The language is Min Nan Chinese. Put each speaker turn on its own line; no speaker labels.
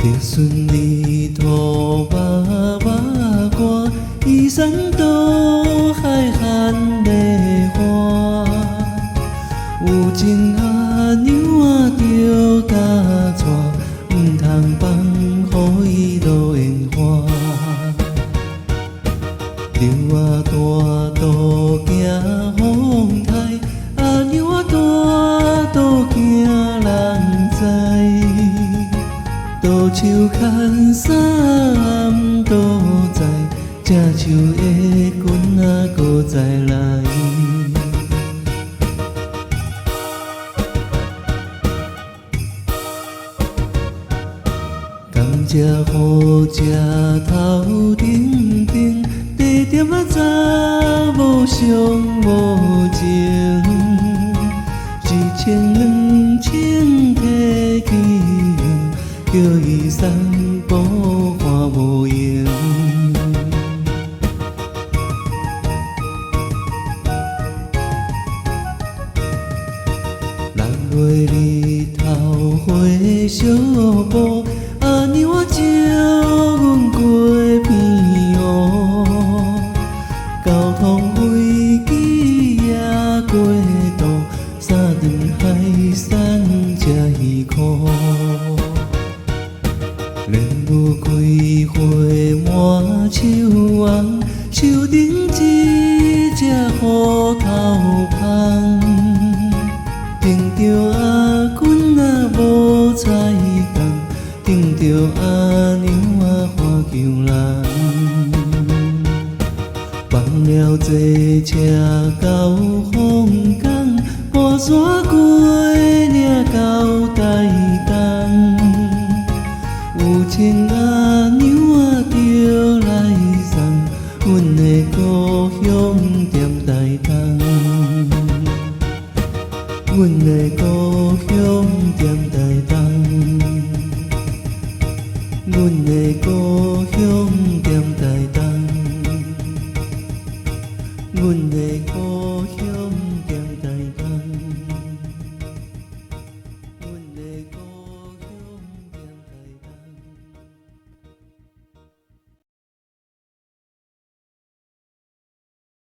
竹筍裡塗肉肉乾，移山倒海番麗花。有情阿娘仔著共娶，毋通放予伊落煙花。牛仔大肚驚風颱，阿娘仔大肚驚人知。杜樹牽衫倒在，正樹的棍仔閣再來。甘蔗好食頭頂頂，茶店仔查某傷無情，一千兩千提去用，叫伊散步看無閒。六月日頭花相報，阿娘仔招阮過鼻湖。交通飛機也過渡，三頓海產食魚箍。蓮霧開花滿樹紅，樹頂一隻虎頭蜂。頂著阿公仔無彩工，頂著阿娘仔花轿人。放了坐車到鳳岡，跋山過嶺到台東。有情阿娘仔著來送，阮的故鄉踮台東。阮的故鄉踮台東，阮的故鄉踮台東，阮的故鄉踮。